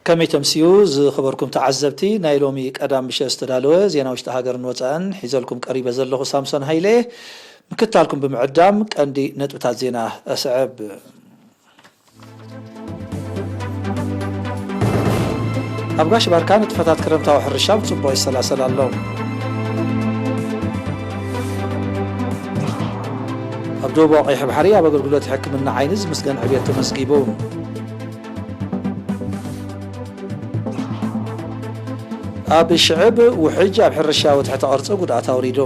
ከመይ ተምስዩ ዝኸበርኩም ተዓዘብቲ፣ ናይ ሎሚ ቀዳም ምሸት ዝተዳለወ ዜና ውሽጢ ሃገርን ወጻእን ሒዘልኩም ቀሪበ ዘለኹ ሳምሶን ሃይለ። ምክትታልኩም ብምዕዳም ቀንዲ ነጥብታት ዜና ኣስዕብ። ኣብ ጋሽ ባርካ ንጥፈታት ክረምታዊ ሕርሻ ብጽቡቕ ይሰላሰል ኣሎ። ኣብ ዶብ ቀይሕ ባሕሪ ኣብ ኣገልግሎት ሕክምና ዓይኒ ዝምስገን ዕብየት ተመዝጊቡ። ኣብ ሽዕብ ውሕጅ ኣብ ሕርሻዊ ትሕተ ቅርጺ ጉድኣት ኣውሪዱ።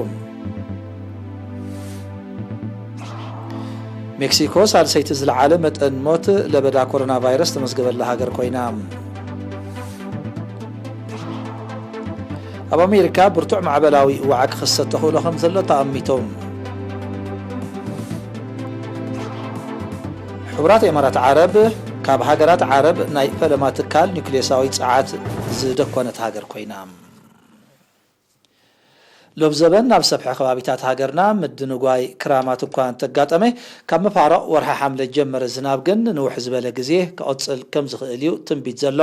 ሜክሲኮ ሳልሰይቲ ዝለዓለ መጠን ሞት ለበዳ ኮሮና ቫይረስ ተመዝገበላ ሃገር ኮይና። ኣብ ኣሜሪካ ብርቱዕ ማዕበላዊ ዋዕ ክኽሰት ተኽእሎ ከም ዘሎ ተኣሚቱ። ሕቡራት ኢማራት ዓረብ ካብ ሃገራት ዓረብ ናይ ፈለማ ትካል ኒውክሌሳዊ ጸዓት ዝደኮነት ሃገር ኮይና። ሎም ዘበን ናብ ሰፍሒ ከባቢታት ሃገርና ምድንጓይ ክራማት እኳ እንተጋጠመ፣ ካብ መፋርቕ ወርሒ ሓምለ ጀመረ ዝናብ ግን ንውሕ ዝበለ ግዜ ክቕጽል ከም ዝኽእል እዩ ትንቢት ዘሎ።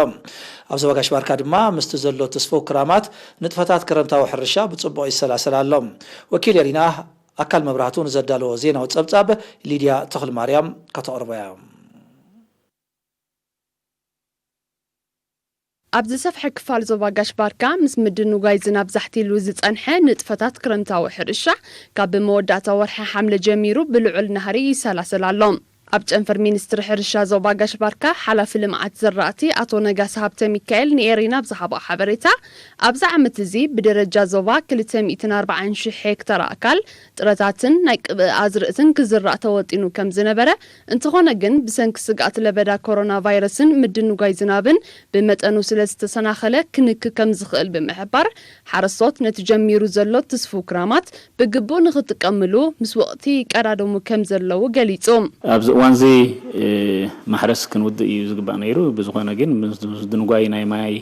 ኣብ ዞባ ጋሽ ባርካ ድማ ምስቲ ዘሎ ትስፉው ክራማት ንጥፈታት ክረምታዊ ሕርሻ ብጽቡቕ ይሰላሰል ኣሎ። ወኪል ኤሪና ኣካል መብራህቱ ንዘዳለዎ ዜናዊ ጸብጻብ ሊድያ ተኽልማርያም ከተቕርቦ እያ። ኣብ ዝሰፍሐ ክፋል ዞባ ጋሽ ባርካ ምስ ምድንጓይ ዝናብ ዛሕቲሉ ዝጸንሐ ንጥፈታት ክረምታዊ ሕርሻ ካብ መወዳእታ ወርሒ ሓምለ ጀሚሩ ብልዑል ናህሪ ይሰላሰል ኣሎ። ኣብ ጨንፈር ሚኒስትሪ ሕርሻ ዞባ ጋሽ ባርካ ሓላፊ ልምዓት ዘራእቲ ኣቶ ነጋሲ ሃብተ ሚካኤል ንኤሪና ኣብ ዝሃቦ ሓበሬታ፣ ኣብዚ ዓመት እዚ ብደረጃ ዞባ ክልተ ሚእትን ኣርባዓን ሽሕ ሄክታር ኣካል ጥረታትን ናይ ቅብእ ኣዝርእትን ክዝራእ ተወጢኑ ከም ዝነበረ፣ እንተኾነ ግን ብሰንኪ ስግኣት ለበዳ ኮሮና ቫይረስን ምድንጓይ ዝናብን ብመጠኑ ስለ ዝተሰናኸለ ክንክ ከም ዝኽእል ብምሕባር፣ ሓረስቶት ነቲ ጀሚሩ ዘሎ ትስፉው ክራማት ብግቡእ ንኽጥቀምሉ ምስ ወቕቲ ይቀዳደሙ ከም ዘለዉ ገሊጹ። ኣብዚ እዋንዚ፣ እ፣ ማሕረስ ክንውድእ እዩ ዝግባእ ነይሩ። ብዝኾነ ግን ምስ፣ ምስ ድንጓይ ናይ ማይ፣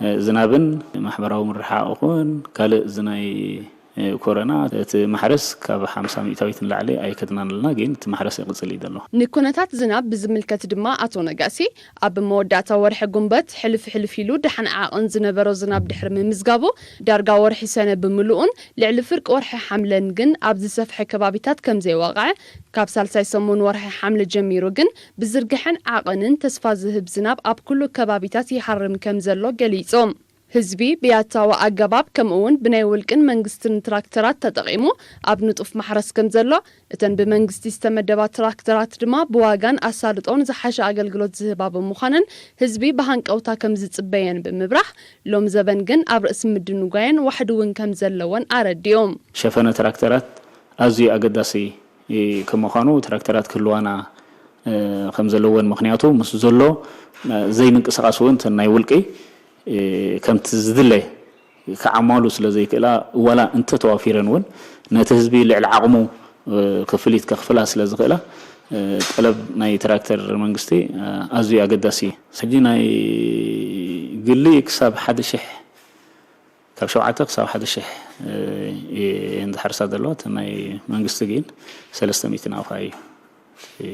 እ፣ ዝናብን ማሕበራዊ ምርሓቕ ይኹን ካልእ እዚ ናይ፣ እ፣ ኮረና እቲ ማሕረስ ካብ ሓምሳ ሚእታዊት ንላዕሊ ኣይከድናን ኣለና፣ ግን እቲ ማሕረስ ይቕጽል እዩ ዘሎ። ንኩነታት ዝናብ ብዝምልከት ድማ ኣቶ ነጋሲ፣ ኣብ መወዳእታ ወርሒ ጉንበት ሕልፍ ሕልፍ ኢሉ ደሓን ዓቕን ዝነበሮ ዝናብ ድሕሪ ምምዝጋቡ፣ ዳርጋ ወርሒ ሰነ ብምሉኡን ልዕሊ ፍርቂ ወርሒ ሓምለን ግን ኣብ ዝሰፍሐ ከባቢታት ከም ዘይወቕዐ፣ ካብ ሳልሳይ ሰሙን ወርሒ ሓምለ ጀሚሩ ግን ብዝርግሐን ዓቐንን ተስፋ ዝህብ ዝናብ ኣብ ኩሉ ከባቢታት ይሃርም ከም ዘሎ ገሊጹ። ህዝቢ ብያታዊ ኣገባብ ከምኡውን ብናይ ውልቅን መንግስትን ትራክተራት ተጠቒሙ ኣብ ንጡፍ ማሕረስ ከም ዘሎ፣ እተን ብመንግስቲ ዝተመደባ ትራክተራት ድማ ብዋጋን ኣሳልጦን ዝሓሸ ኣገልግሎት ዝህባ ብምዃነን ህዝቢ ብሃንቀውታ ከም ዝጽበየን ብምብራህ፣ ሎም ዘበን ግን ኣብ ርእሲ ምድንጓየን ዋሕዲ እውን ከም ዘለወን ኣረዲኦም። ሸፈነ ትራክተራት ኣዝዩ ኣገዳሲ ከም ምዃኑ፣ ትራክተራት ክህልዋና፣ እ፣ ከም ዘለወን፣ ምኽንያቱ ምስ ዘሎ፣ እ፣ ዘይምንቅስቓስ እውን እተን ናይ ውልቂ፣ እ፣ ከምቲ ዝድለ ክዓማሉ ስለ ዘይክእላ፣ ዋላ እንተተዋፊረን እውን ነቲ ህዝቢ ልዕሊ ዓቕሙ፣ እ፣ ክፍሊት ከኽፍላ ስለ ዝኽእላ፣ እ፣ ጠለብ ናይ ትራክተር መንግስቲ፣ እ፣ ኣዝዩ ኣገዳሲ እዩ። ሕጂ ናይ ግሊ ክሳብ ሓደ ሽሕ፣ ካብ ሸውዓተ ክሳብ ሓደ ሽሕ፣ እ፣ እየን ዝሓርሳ ዘለዋ። እቲ ናይ መንግስቲ ግን ሰለስተ ሚእቲ ናቕፋ እዩ፣ እ፣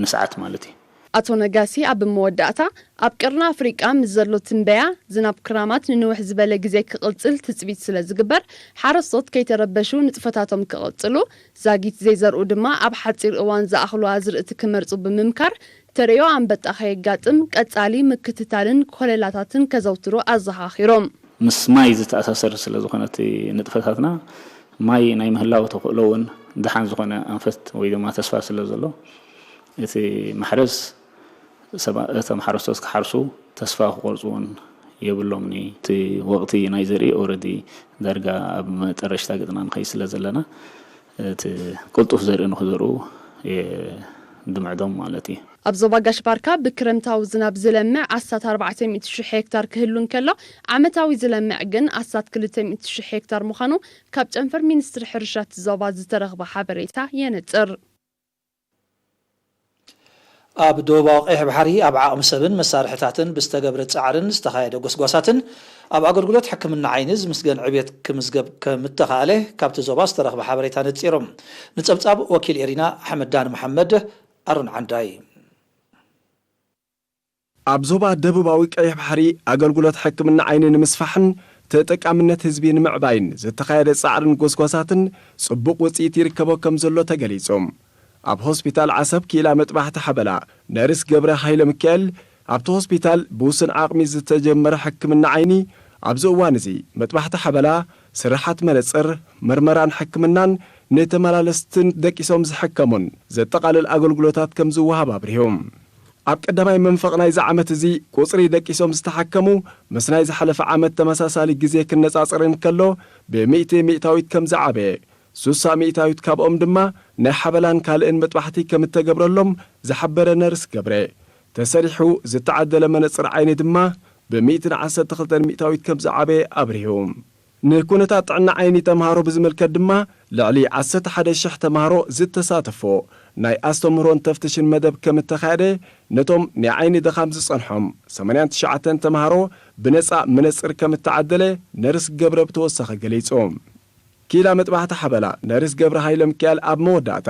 ንሰዓት ማለት እዩ። ኣቶ ነጋሲ ኣብ መወዳእታ፣ ኣብ ቀርኒ ኣፍሪቃ ምስ ዘሎ ትንበያ ዝናብ ክራማት ንንውሕ ዝበለ ግዜ ክቕጽል ትጽቢት ስለ ዝግበር፣ ሓረስቶት ከይተረበሹ ንጥፈታቶም ክቕጽሉ፣ ዛጊት ዘይዘርኡ ድማ ኣብ ሓጺር እዋን ዝኣኽሉ ኣዝርእቲ ክመርጹ ብምምካር፣ ተርእዮ ኣንበጣ ከየጋጥም ቀጻሊ ምክትታልን ኮለላታትን ከዘውትሩ ኣዘኻኺሮም። ምስ ማይ ዝተኣሳሰር ስለ ዝኾነ እቲ ንጥፈታትና፣ ማይ ናይ ምህላው ተኽእሎ እውን ደሓን ዝኾነ ኣንፈት ወይ ድማ ተስፋ ስለ ዘሎ፣ እቲ ማሕረስ ሰባ-፣ እቶም ሓረስቶት ክሓርሱ ተስፋ ክቆርጹ እውን የብሎምኒ። እቲ ወቕቲ ናይ ዘርኢ ኦረዲ ዳርጋ ኣብ መጠረሽታ ገጽና ንኸይድ ስለ ዘለና፣ እቲ ቅልጡፍ ዘርኢ ንኽዘርኡ የድምዕዶም ማለት እዩ። ኣብ ዞባ ጋሽ ባርካ ብክረምታዊ ዝናብ ዝለምዕ ኣስታት ኣርባዕተ ሚእቲ ሽሕ ሄክታር ክህሉ እንከሎ፣ ዓመታዊ ዝለምዕ ግን ኣስታት ክልተ ሚእቲ ሽሕ ሄክታር ምዃኑ ካብ ጨንፈር ሚኒስትሪ ሕርሻ እቲ ዞባ ዝተረኽበ ሓበሬታ የነጽር። ኣብ ዶባዊ ቀይሕ ባሕሪ ኣብ ዓቕሚ ሰብን መሳርሕታትን ብዝተገብረ ጻዕርን ዝተኻየደ ጎስጓሳትን ኣብ ኣገልግሎት ሕክምና ዓይኒ ዝምስገን ዕብየት ክምዝገብ ከም እተኻእለ ካብቲ ዞባ ዝተረኽበ ሓበሬታ ነጺሩ። ንጸብጻብ ወኪል ኤሪና ኣሕመድ ዳን መሓመድ፣ ኣሮን ዓንዳይ። ኣብ ዞባ ደቡባዊ ቀይሕ ባሕሪ ኣገልግሎት ሕክምና ዓይኒ ንምስፋሕን ተጠቃምነት ህዝቢ ንምዕባይን ዝተኻየደ ጻዕርን ጎስጓሳትን ጽቡቕ ውጽኢት ይርከቦ ከም ዘሎ ተገሊጹ። ኣብ ሆስፒታል ዓሰብ ክኢላ መጥባሕቲ ሓበላ ነርስ ገብረ ሃይለ ሚካኤል፣ ኣብቲ ሆስፒታል ብውሱን ዓቕሚ ዝተጀመረ ሕክምና ዓይኒ ኣብዚ እዋን እዚ መጥባሕቲ ሓበላ፣ ስርሓት መነጽር፣ መርመራን ሕክምናን ንተመላለስትን ደቂሶም ዝሕከሙን ዘጠቓልል ኣገልግሎታት ከም ዝወሃብ ኣብሪሁ። ኣብ ቀዳማይ መንፈቕ ናይዚ ዓመት እዚ ቁጽሪ ደቂሶም ዝተሓከሙ ምስ ናይ ዝሓለፈ ዓመት ተመሳሳሊ ግዜ ክነጻጸር እንከሎ ብሚእቲ ሚእታዊት ከም ዝዓበየ፣ ሱሳ ሚእታዊት ካብኦም ድማ ናይ ሓበላን ካልእን መጥባሕቲ ከም እተገብረሎም ዝሓበረ ነርስ ገብረ፣ ተሰሪሑ ዝተዓደለ መነጽር ዓይኒ ድማ ብሚእትን ዓሰርተ ክልተን ሚእታዊት ከም ዝዓበየ ኣብሪሁ። ንኩነታት ጥዕና ዓይኒ ተምሃሮ ብዝምልከት ድማ ልዕሊ ዓሰርተ ሓደ ሽሕ ተምሃሮ ዝተሳተፎ ናይ ኣስተምህሮን ተፍትሽን መደብ ከም እተኻየደ ነቶም ናይ ዓይኒ ድኻም ዝጸንሖም ሰማንያን ትሽዓተን ተምሃሮ ብነጻ መነጽር ከም እተዓደለ ነርስ ገብረ ብተወሳኺ ገሊጹ። ኪላ መጥባሕቲ ሓበላ ነርስ ገብረ ሃይለ ሚካኤል ኣብ መወዳእታ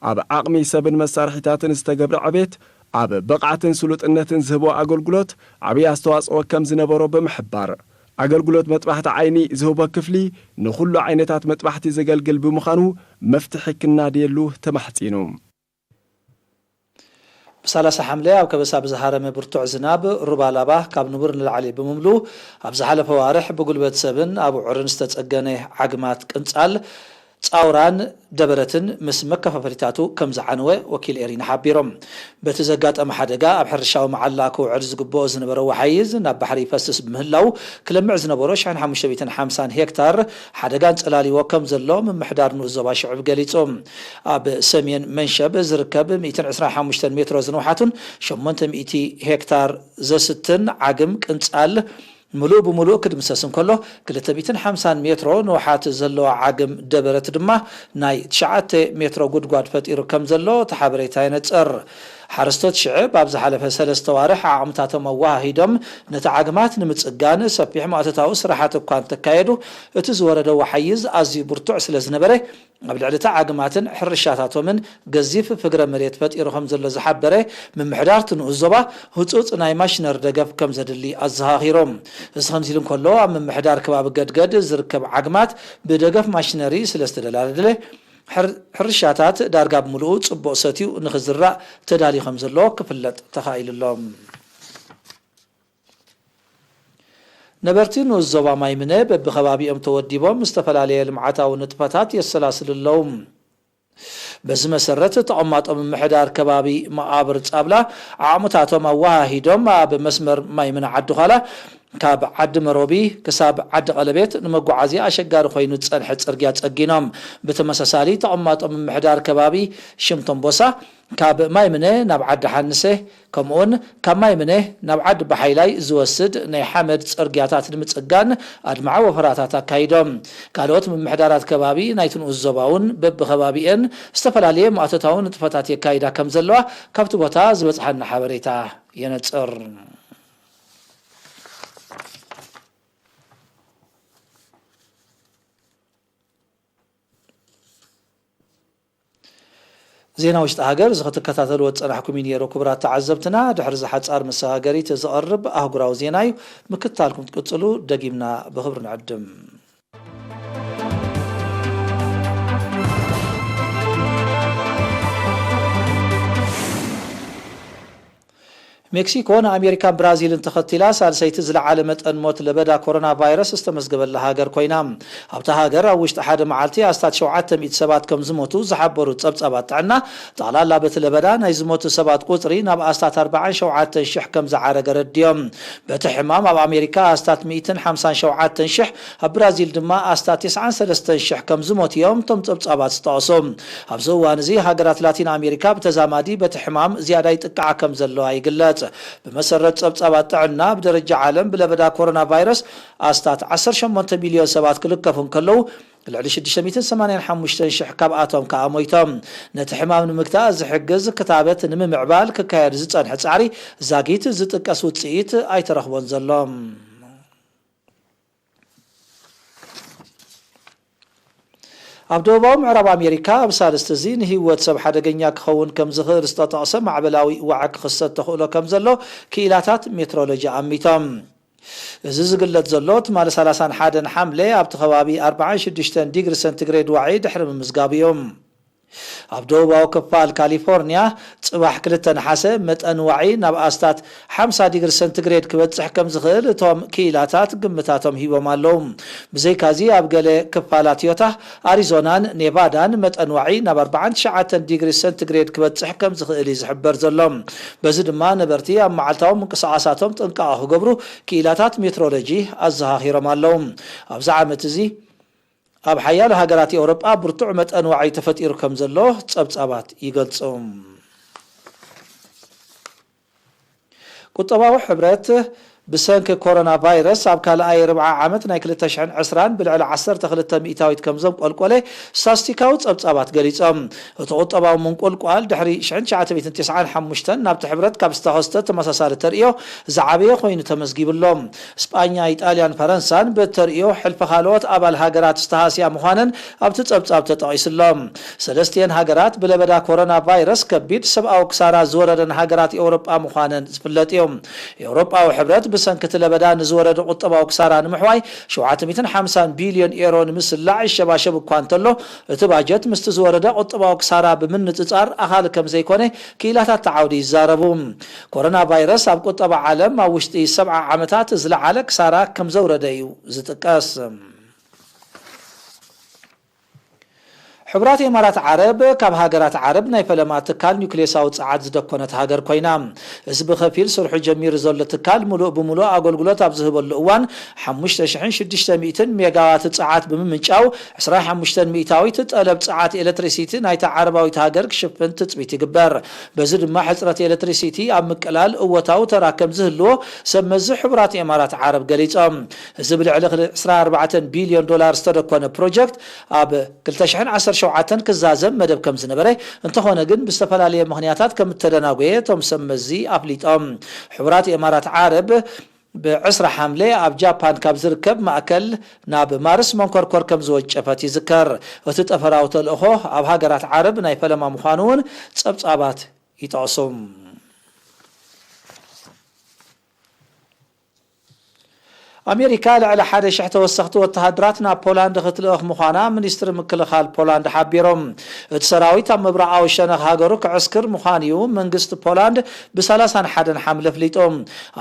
ኣብ ዓቕሚ ሰብን መሳርሒታትን ዝተገብረ ዕቤት ኣብ ብቕዓትን ስሉጥነትን ዝህቦ ኣገልግሎት ዓብዪ ኣስተዋጽኦ ከም ዝነበሮ ብምሕባር ኣገልግሎት መጥባሕቲ ዓይኒ ዝህቦ ክፍሊ ንኹሉ ዓይነታት መጥባሕቲ ዘገልግል ብምዃኑ መፍትሒ ክናድየሉ ተማሕጺኑ። ብ30 ሓምለ ኣብ ከበሳ ብዝሃረመ ብርቱዕ ዝናብ ሩባ ላባ ካብ ንቡር ንላዕሊ ብምምሉ ኣብ ዝሓለፈ ዋርሕ ብጉልበት ሰብን ኣቡዑርን ዝተጸገነ ዓግማት ቅንጻል ጻውራን ደበረትን ምስ መከፋፈሊታቱ ከም ዝዓነወ ወኪል ኤሪና ሓቢሮም። በቲ ዘጋጠመ ሓደጋ ኣብ ሕርሻዊ መዓላ ክውዕል ዝግብኦ ዝነበረ ወሓይዝ ናብ ባሕሪ ይፈስስ ብምህላው ክለምዕ ዝነበሮ ሽሕን ሓሙሽተ ሚእትን ሓምሳን ሄክታር ሓደጋ ኣንጸላልይዎ ከም ዘሎ ምምሕዳር ንኡስ ዞባ ሽዕብ ገሊጹ። ኣብ ሰሜን መንሸብ ዝርከብ ሚእትን ዕስራን ሓሙሽተን ሜትሮ ዝንውሓቱን ሸሞንተ ሚእቲ ሄክታር ዘስትን ዓግም ቅንጻል ምሉእ ብምሉእ ክድምሰስ እንከሎ ክልተ ሚእትን ሓምሳን ሜትሮ ንውሓት ዘለዋ ዓግም ደበረት ድማ ናይ ትሽዓተ ሜትሮ ጉድጓድ ፈጢሩ ከም ዘሎ እቲ ሓበሬታ የነጽር። ሓረስቶት ሽዕብ ኣብ ዝሓለፈ ሰለስተ ዋርሕ ዓቕምታቶም ኣወሃሂዶም ነቲ ዓግማት ንምጽጋን ሰፊሕ ማእቶታዊ ስራሓት እኳ እንተካየዱ እቲ ዝወረደ ወሓይዝ ኣዝዩ ብርቱዕ ስለ ዝነበረ ኣብ ልዕሊ እቲ ዓግማትን ሕርሻታቶምን ገዚፍ ፍግረ መሬት ፈጢሩ ከም ዘሎ ዝሓበረ ምምሕዳር እቲ ንኡስ ዞባ ህጹጽ ናይ ማሽነሪ ደገፍ ከም ዘድሊ ኣዘኻኺሩ። እዚ ከምዚ ኢሉ እንከሎ ኣብ ምምሕዳር ከባቢ ገድገድ ዝርከብ ዓግማት ብደገፍ ማሽነሪ ስለ ዝተደላደለ ሕርሻታት ዳርጋ ብምልኡ ጽቡቕ ሰትዩ ንኽዝራእ ተዳልዩ ከም ዘሎ ክፍለጥ ተኻኢሉ ኣሎ። ነበርቲ ንኡስ ዞባ ማይምነ በብኸባቢኦም ተወዲቦም ዝተፈላለየ ልምዓታዊ ንጥፈታት የሰላስሉ ኣለዉ። በዚ መሰረት ተቐማጦ ምምሕዳር ከባቢ መቓብር ጻብላ ዓቕምታቶም ኣወሃሂዶም ኣብ መስመር ማይምነ ዓዲ ዃላ ካብ ዓዲ መሮቢ ክሳብ ዓዲ ቀለቤት ንመጓዓዝያ ኣሸጋሪ ኮይኑ ዝጸንሐ ጽርግያ ጸጊኖም። ብተመሳሳሊ ተቐማጦ ምምሕዳር ከባቢ ሽምቶምቦሳ ካብ ማይምነ ናብ ዓዲ ሓንሴ ከምኡውን ካብ ማይምነ ናብ ዓዲ ባሓይላይ ዝወስድ ናይ ሓመድ ጽርግያታት ንምጽጋን ኣድማዒ ወፈራታት ኣካይዶም። ካልኦት ምምሕዳራት ከባቢ ናይቲ ንኡስ ዞባ እውን በብኸባቢኤን ዝተፈላለየ ማእቶታዊ ንጥፈታት የካይዳ ከም ዘለዋ ካብቲ ቦታ ዝበጽሓና ሓበሬታ የነጽር። ዜና ውሽጢ ሃገር እዚ ክትከታተልዎ ዝጸናሕኩም እዩ ነይሩ። ክቡራት ተዓዘብትና፣ ድሕሪ እዚ ሓጻር መሰጋገሪት ዝቐርብ ኣህጉራዊ ዜና እዩ። ምክትታልኩም ትቅጽሉ ደጊምና ብኽብሪ ንዕድም። ሜክሲኮ ንኣሜሪካን ብራዚልን ተኸቲላ ሳልሰይቲ ዝለዓለ መጠን ሞት ለበዳ ኮሮና ቫይረስ ዝተመዝገበላ ሃገር ኮይና። ኣብታ ሃገር ኣብ ውሽጢ ሓደ መዓልቲ ኣስታት ሸውዓተ ሚእቲ ሰባት ከም ዝሞቱ ዝሓበሩ ጸብጻባት ጥዕና፣ ጠቕላላ በቲ ለበዳ ናይ ዝሞቱ ሰባት ቁጽሪ ናብ ኣስታት ኣርባዓን ሸውዓተን ሽሕ ከም ዝዓረገ ረድዮም። በቲ ሕማም ኣብ ኣሜሪካ ኣስታት ሚእትን ሓምሳን ሸውዓተን ሽሕ፣ ኣብ ብራዚል ድማ ኣስታት ተስዓን ሰለስተን ሽሕ ከም ዝሞቱ እዮም እቶም ጸብጻባት ዝጠቕሱ። ኣብዚ እዋን እዚ ሃገራት ላቲን ኣሜሪካ ብተዛማዲ በቲ ሕማም ዝያዳ ይጥቅዓ ከም ዘለዋ ይግለጽ። ብመሰረት ጸብጻባት ጥዕና፣ ብደረጃ ዓለም ብለበዳ ኮሮና ቫይረስ ኣስታት ዓሰርተ ሸሞንተ ሚልዮን ሰባት ክልከፉ እንከለዉ፣ ልዕሊ ሽዱሽተ ሚእትን ሰማንያን ሓሙሽተን ሽሕ ካብኣቶም ከኣ ሞይቶም። ነቲ ሕማም ንምግታእ ዝሕግዝ ክታበት ንምምዕባል ክካየድ ዝጸንሐ ጻዕሪ ዛጊት ዝጥቀስ ውጽኢት ኣይተረኽቦን ዘሎ። ኣብ ደቡባዊ ምዕራብ ኣሜሪካ ኣብ ሳልስቲ እዚ ንህይወት ሰብ ሓደገኛ ክኸውን ከም ዝኽእል ዝተጠቕሰ ማዕበላዊ ዋዒ ክኽሰት ተኽእሎ ከም ዘሎ ክኢላታት ሜትሮሎጂ ኣሚቶም። እዚ ዝግለጽ ዘሎ ትማሊ ሰላሳን ሓደን ሓምለ ኣብቲ ከባቢ ኣርባዓን ሽዱሽተን ዲግሪ ሰንቲግሬድ ዋዒ ድሕሪ ምምዝጋቡ እዩ። ኣብ ደቡባዊ ክፋል ካሊፎርኒያ ጽባሕ ክልተ ነሓሰ መጠን ዋዒ ናብ ኣስታት ሓምሳ ዲግሪ ሰንቲግሬድ ክበጽሕ ከም ዝኽእል እቶም ክኢላታት ግምታቶም ሂቦም ኣለዉ። ብዘይካዚ ኣብ ገለ ክፋላት ዮታ፣ ኣሪዞናን ኔቫዳን መጠን ዋዒ ናብ ኣርባዓን ትሽዓተን ዲግሪ ሰንቲግሬድ ክበጽሕ ከም ዝኽእል እዩ ዝሕበር ዘሎ። በዚ ድማ ነበርቲ ኣብ መዓልታዊ ምንቅስቓሳቶም ጥንቃቐ ክገብሩ ክኢላታት ሜትሮሎጂ ኣዘኻኺሮም ኣለዉ። ኣብዚ ዓመት እዚ ኣብ ሓያሎ ሃገራት ኤውሮጳ ብርቱዕ መጠን ዋዒ ተፈጢሩ ከም ዘሎ ጸብጻባት ይገልጹ። ቁጠባዊ ሕብረት ብሰንኪ ኮሮና ቫይረስ ኣብ ካልኣይ ርብዓ ዓመት ናይ ክልተ ሽሕን ዕስራን ብልዕሊ ዓሰርተ ክልተ ሚእታዊት ከም ዘንቆልቆለ ስታስቲካዊ ጸብጻባት ገሊጾም። እቲ ቁጠባዊ ምንቁልቋል ድሕሪ ሽሕን ትሽዓተ ሚእትን ተስዓን ሓሙሽተን ናብቲ ሕብረት ካብ ዝተኸስተ ተመሳሳሊ ተርእዮ ዝዓበየ ኮይኑ ተመዝጊቡ ኣሎ። ስጳኛ፣ ኢጣልያን ፈረንሳን ብተርእዮ ሕልፊ ካልኦት ኣባል ሃገራት ዝተሃስያ ምዃነን ኣብቲ ጸብጻብ ተጠቒሱ ኣሎ። ሰለስቲኤን ሃገራት ብለበዳ ኮሮና ቫይረስ ከቢድ ሰብኣዊ ክሳራ ዝወረደን ሃገራት ኤውሮጳ ምዃነን ዝፍለጥ እዩ። ኤውሮጳዊ ሕብረት ብሰንኪ እቲ ለበዳ ንዝወረደ ቁጠባዊ ክሳራ ንምሕዋይ ሸውዓተ ሚእትን ሓምሳን ቢልዮን ኤሮ ንምስላዕ ይሸባሸብ እኳ እንተሎ፣ እቲ ባጀት ምስቲ ዝወረደ ቁጠባዊ ክሳራ ብምንጽጻር ኣኻሊ ከም ዘይኮነ ክኢላታት እቲ ዓውዲ ይዛረቡ። ኮሮና ቫይረስ ኣብ ቁጠባ ዓለም ኣብ ውሽጢ ሰብዓ ዓመታት ዝለዓለ ክሳራ ከም ዘውረደ እዩ ዝጥቀስ። ሕቡራት ኢማራት ዓረብ ካብ ሃገራት ዓረብ ናይ ፈለማ ትካል ኒውክሌሳዊ ጸዓት ዝደኮነት ሃገር ኮይና። እዚ ብኸፊል ስርሑ ጀሚሩ ዘሎ ትካል ምሉእ ብምሉእ ኣገልግሎት ኣብ ዝህበሉ እዋን ሓሙሽተ ሽሕን ሽዱሽተ ሚእትን ሜጋዋት ጸዓት ብምምንጫው ዕስራን ሓሙሽተን ሚእታዊት ጠለብ ጸዓት ኤሌክትሪሲቲ ናይታ ዓረባዊት ሃገር ክሽፍን ትጽቢት ይግበር። በዚ ድማ ሕጽረት ኤሌክትሪሲቲ ኣብ ምቅላል እወታዊ ተራ ከም ዝህልዎ ሰብ መዚ ሕቡራት ኢማራት ዓረብ ገሊጾም። እዚ ብልዕሊ ዕስራን ኣርባዕተን ቢልዮን ዶላር ዝተደኮነ ፕሮጀክት ኣብ ክልተ ሽሕን ዓሰርተ ሸውዓተን ክዛዘም መደብ ከም ዝነበረ፣ እንተኾነ ግን ብዝተፈላለየ ምኽንያታት ከም እተደናጎየ እቶም ሰብ መዚ ኣፍሊጦም። ሕቡራት ኢማራት ዓረብ ብዕስራ ሓምለ ኣብ ጃፓን ካብ ዝርከብ ማእከል ናብ ማርስ መንኮርኮር ከም ዝወጨፈት ይዝከር። እቲ ጠፈራዊ ተልእኾ ኣብ ሃገራት ዓረብ ናይ ፈለማ ምዃኑ እውን ጸብጻባት ይጠቕሱ። ኣሜሪካ ልዕሊ ሓደ ሽሕ ተወሰኽቲ ወተሃደራት ናብ ፖላንድ ክትልእኽ ምዃና ሚኒስትሪ ምክልኻል ፖላንድ ሓቢሮም። እቲ ሰራዊት ኣብ ምብራቓዊ ሸነኽ ሃገሩ ክዕስክር ምዃኑ እዩ መንግስቲ ፖላንድ ብሰላሳን ሓደን ሓምለ ኣፍሊጡ።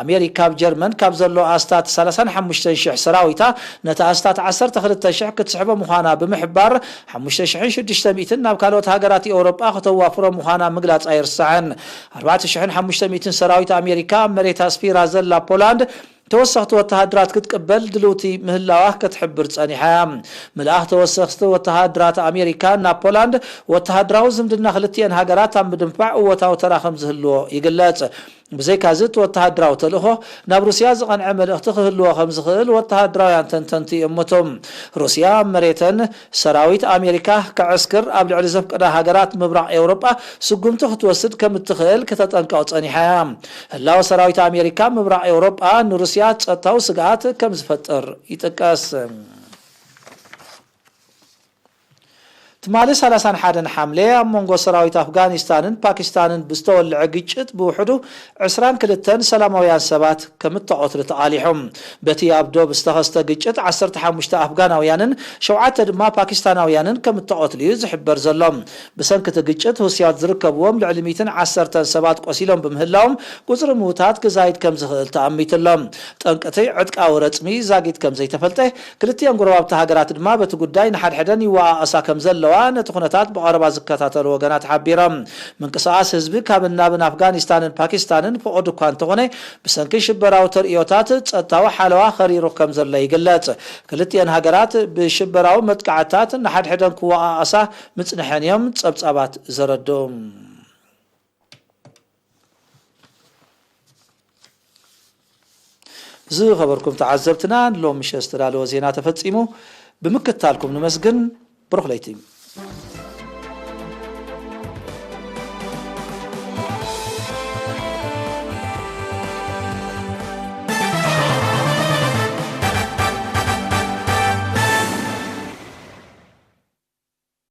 ኣሜሪካ ኣብ ጀርመን ካብ ዘሎ ኣስታት ሰላሳን ሓሙሽተን ሽሕ ሰራዊታ ነቲ ኣስታት ዓሰርተ ክልተ ሽሕ ክትስሕቦ ምዃና ብምሕባር፣ ሓሙሽተ ሽሕን ሽዱሽተ ሚእትን ናብ ካልኦት ሃገራት ኤውሮጳ ከተዋፍሮ ምዃና ምግላጻ ኣይርሳዕን። ኣርባዕተ ሽሕን ሓሙሽተ ሚእትን ሰራዊት ኣሜሪካ ኣብ መሬት ኣስፊራ ዘላ ፖላንድ ተወሰኽቲ ወተሃደራት ክትቅበል ድልውቲ ምህላዋ ክትሕብር ጸኒሓ እያ። ምልኣኽ ተወሰኽቲ ወተሃደራት ኣሜሪካ ናብ ፖላንድ፣ ወተሃደራዊ ዝምድና ክልቲኤን ሃገራት ኣብ ምድንፋዕ እወታዊ ተራ ከም ዝህልዎ ይግለጽ። ብዘይካዚ፣ እቲ ወተሃደራዊ ተልእኾ ናብ ሩስያ ዝቐንዐ መልእኽቲ ክህልዎ ከም ዝኽእል ወተሃደራውያን ተንተንቲ ይእምቱ። ሩስያ ኣብ መሬተን ሰራዊት ኣሜሪካ ከዕስክር ኣብ ልዕሊ ዘፍቀዳ ሃገራት ምብራቕ ኤውሮጳ ስጉምቲ ክትወስድ ከም እትኽእል ከተጠንቅቕ ጸኒሓ እያ። ህላወ ሰራዊት ኣሜሪካ ምብራቕ ኤውሮጳ ንሩስያ ጸጥታዊ ስግኣት ከም ዝፈጥር ይጥቀስ። ትማሊ ሰላሳን ሓደን ሓምለ ኣብ መንጎ ሰራዊት ኣፍጋኒስታንን ፓኪስታንን ብዝተወልዐ ግጭት ብውሕዱ ዕስራን ክልተን ሰላማውያን ሰባት ከም እተቐትሉ ተቓሊሑ። በቲ ኣብ ዶብ ዝተኸስተ ግጭት ዓሰርተ ሓሙሽተ ኣፍጋናውያንን ሸውዓተ ድማ ፓኪስታናውያንን ከም እተቐትሉ እዩ ዝሕበር ዘሎ። ብሰንኪ እቲ ግጭት፣ ሁስያት ዝርከብዎም ልዕሊ ሚእትን ዓሰርተን ሰባት ቆሲሎም ብምህላዎም፣ ቁጽሪ ምዉታት ክዛይድ ከም ዝኽእል ተኣሚቱ ኣሎ። ጠንቂ እቲ ዕጥቃዊ ረጽሚ ዛጊት ከም ዘይተፈልጠ፣ ክልቲኤን ጎረባብቲ ሃገራት ድማ በቲ ጉዳይ ንሓድሕደን ይወቓቐሳ ከም ዘለዋ ነቲ ኩነታት ብቐረባ ዝከታተሉ ወገናት ሓቢሮም። ምንቅስቓስ ህዝቢ ካብን ናብን ኣፍጋኒስታንን ፓኪስታንን ፍቑድ እኳ እንተኾነ፣ ብሰንኪ ሽበራዊ ተርእዮታት ጸጥታዊ ሓለዋ ከሪሩ ከም ዘሎ ይግለጽ። ክልቲኤን ሃገራት ብሽበራዊ መጥቃዕትታት ንሓድሕደን ክወቓቐሳ ምጽንሐን እዮም ጸብጻባት ዘረድኡ። ዝኸበርኩም ተዓዘብትና፣ ንሎሚ ምሸት ዝተዳለወ ዜና ተፈጺሙ። ብምክትታልኩም ንመስግን። ብሩኽ ለይቲ።